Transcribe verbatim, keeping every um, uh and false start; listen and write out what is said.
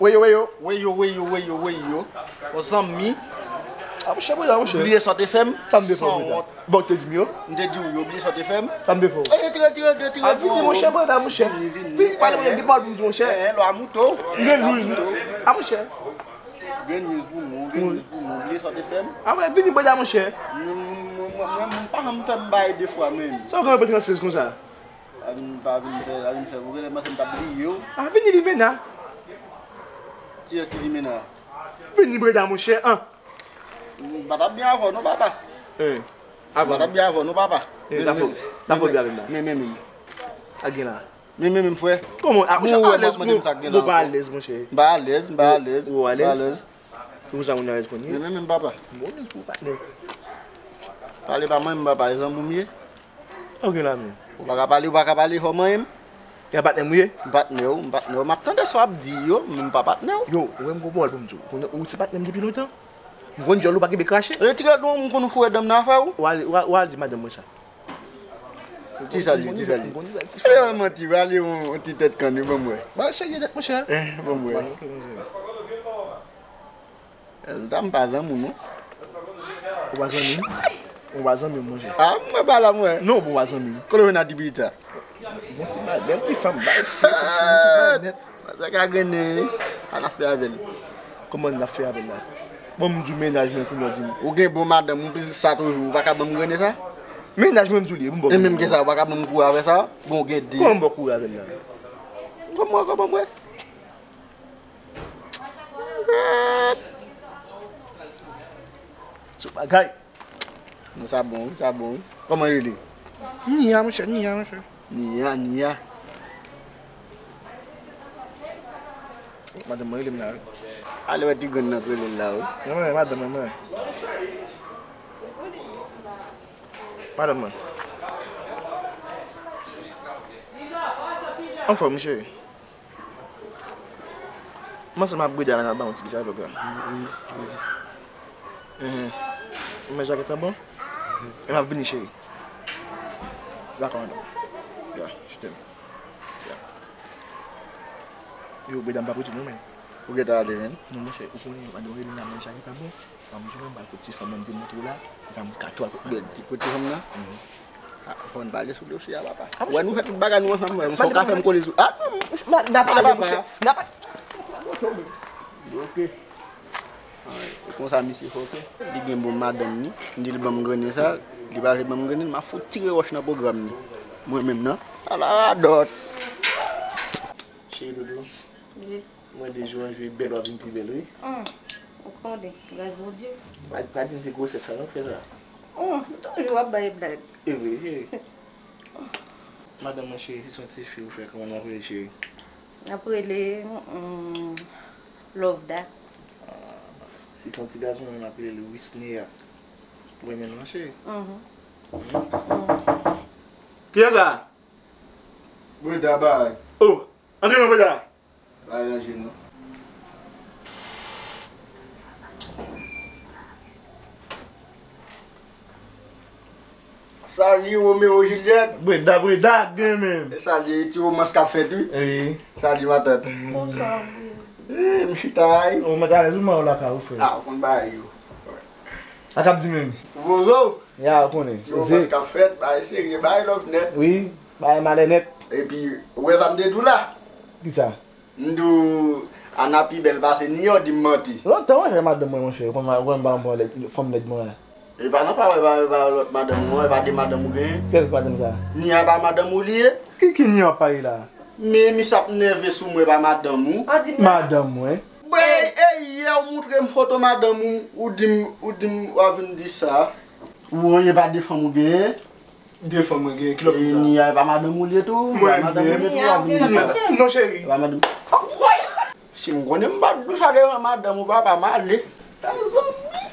Weyo, weyo. Weyo, weyo, weyo, weyo. Yon zanmi. A, monchè, breda, monchè. Bliye sa w te fè m. Sa m te fè w, breda? Sanwont. Bon, te di m yo. M te di w yo, bliye sa w te fè m. Sa m te fè w? Ey, tire, tire, tire, tire. A, vini, monchè, breda, monchè. Vini, vini. Vini, pale, vini, pale, monchè. Ey, lwa mouto. Gen news. A, monchè. Gen news pou nou, gen news pou nou. Bliye sa w te fè m. A, wè, vini, breda, monchè. Mwen, mwen, mwen, mwen, mwen pa janm fè m bagay de fwa, menm. Sa w gen yon pèt fransez konsa? Pa vin, pa vin fè, pa vin fè vre, lè m panse m t ap bliye w. A, vini, Limena. Kiyès ki Limena? Vini, breda, monchè, an. M pa t ap byen avè w non, papa. Eh, m pa t ap byen avè w non, papa. Eh, sa fò, sa fò byen avè m la. Men, men, men. Sa gen la. Men, men, men, frè. Kòman? A, monchè, alèz, mwen, mwen pa alèz, monchè. M pa alèz, m pa alèz, m pa alèz. Ou alèz? Se konsa moun yo alèz konn ye. Men, men, men, papa. M bon alèz pou ou, patnè. Pale pa mwen, m papa, e zanmi w m ye. Ok, la, men. Ou pa ka pale, ou pa ka pale, fò manyen m. E patnè m ou ye? M patnè w, m patnè w. M ap tande sa w ap di yo, men m pa patnè w. Yo, ou wè m gon pawòl pou m di w. Ou konnen ou se patnè m depi lontan. M konn djòl ou pa kenbe krache. Retire non, m konn foure dan m nan afè w. Ou al, ou al, ou al di madanm mwen sa. Ti sa l ye, ti sa l ye. E, manti, ale yon, yon ti tèt kann wi, ban m wè. Ba, serye nèt, monchè. Eh, ban m wè. Ba, ok, monchè. Rezilta, m pa zanmi w non. Ou pa zanmi m? Ou pa zanmi m, monchè. A, mwen pa la, mwen. Non, bon, ou pa zanmi m. Kote w jwenn Adibita? Bon, ti bay, bèl ti fanm, bay, fè sesi, ti bay nèt. Sa ka grennen, wi. Sa n ap fè avè l? Kòman n ap fè avè l la? Bon, m di w mennaj mwen kounye a, di m. Ou gen bon madanm, ou plis sa toujou, ou pa ka ban m grennen sa? Mennaj mwen, m di w li ye, pou m ba w. E menm ke sa, ou pa ka ban m kouri avè sa? Bon, gen de. Kòman m ba w kouri avè l la? Kòman, kòman, mwen? Sou bagay. Non, sa bon, wi, sa bon, wi. Kòman l rele? Nia, monchè, Nia, monchè. Nia, Nia. Madanm mwen rele m la, wi. Ale wè ti grann nan k rele l la, wi. Non, men, madanm mwen, mwen. Madanm mwen. Anfòm, cheri. M ansanm ak Breda la, n ap bay yon ti dyalòg la. Mhm. Ou mèt jakèt la bon? E m ap vini, cheri. Dakò, madanm. Ya, je t'aime. Ya. Yo, Breda, m p ap rete non, men. Ou gentan ale, men? Non, monchè, ou konnen, madanm rele m la, men jakèt la bon. Ann jwenn anba kot ti fanm nan m te montre w la, zam kato ak. Bèl ti kote fanm nan? Mhm. A, fò n pale sou dosye a, papa. Wè, nou fè tout bagay nou ansanm, wè. Fò w ka fè m kole sou. A, non. N a pale, monchè. N a pa. Ok. A, e konsa misye fòkè. Li gen bon madanm ni. M di l ban m grennen sa, li pa vle ban m grennen, m ap fout tire wòch nan pwogram ni. Mwen menm nan. Ala radòt. Cheri doudou. Wi. Mwen de jou an jou e bèl w ap vin pi bèl wi. Hum, ou konnen, gras Bondye. Pa, pa di m se gwosès sa non k fè sa. Hum, ou toujou ap bay blag. E vre, cheri. Madanm mwen cheri, si se yon ti fi ou fè, kòman n ap rele l cheri? N ap rele, hum, Lovda. Ah, si se yon ti gason, m ap rele l Wisnea. Ou renmen non an cheri? Mhm. Hum? Hum. Kiyès sa? Breda bay. Oh, antre non Breda. Pa ranje non. Sali Romeo Juliet. Breda, Breda, gen menm. E sali ti romans k ap fèt wi. Wi. Sali matant. Bonswa. Eh, m chita ay. Ou mèt alèz ou mwen lakay ou frè. Ah, ou konn bagay yo. A k ap di menm. Vozo. Ya, ou konnen. Ti romans k ap fèt, bagay serye, bagay love nèt. Wi, bagay malè nèt. Epi, ou wè sa m te di w la? Kisa? M di w, Ana pi bèl pase Nia, ou di m manti. Lontan w ap fè madanm mwen, monchè, ou konn, ou konn m pa pran lè fanm nèg mwen la. E pa nan pa wè, pa, pa lòt madanm ou, e pa de madanm ou genyen. Kiyès madanm sa? Nia pa madanm ou li ye? Ki, ki Nia w ap pale la? Men, misye ap nève sou mwen, pa madanm ou. Madanm mwen? Bwè, e yè ou moutre m foto madanm ou, ou di m, ou di m, w a vin di sa. Ou, e pa de fanm ou genyen? De fanm mwen genyen, kilè w vin sa? Nia, e pa madanm ou li ye tou? Mwen menm? Nia, non cheri. E pa madanm. Si m konnen m pa t dwe sa devan madanm ou, papa, m ale. Mezanmi.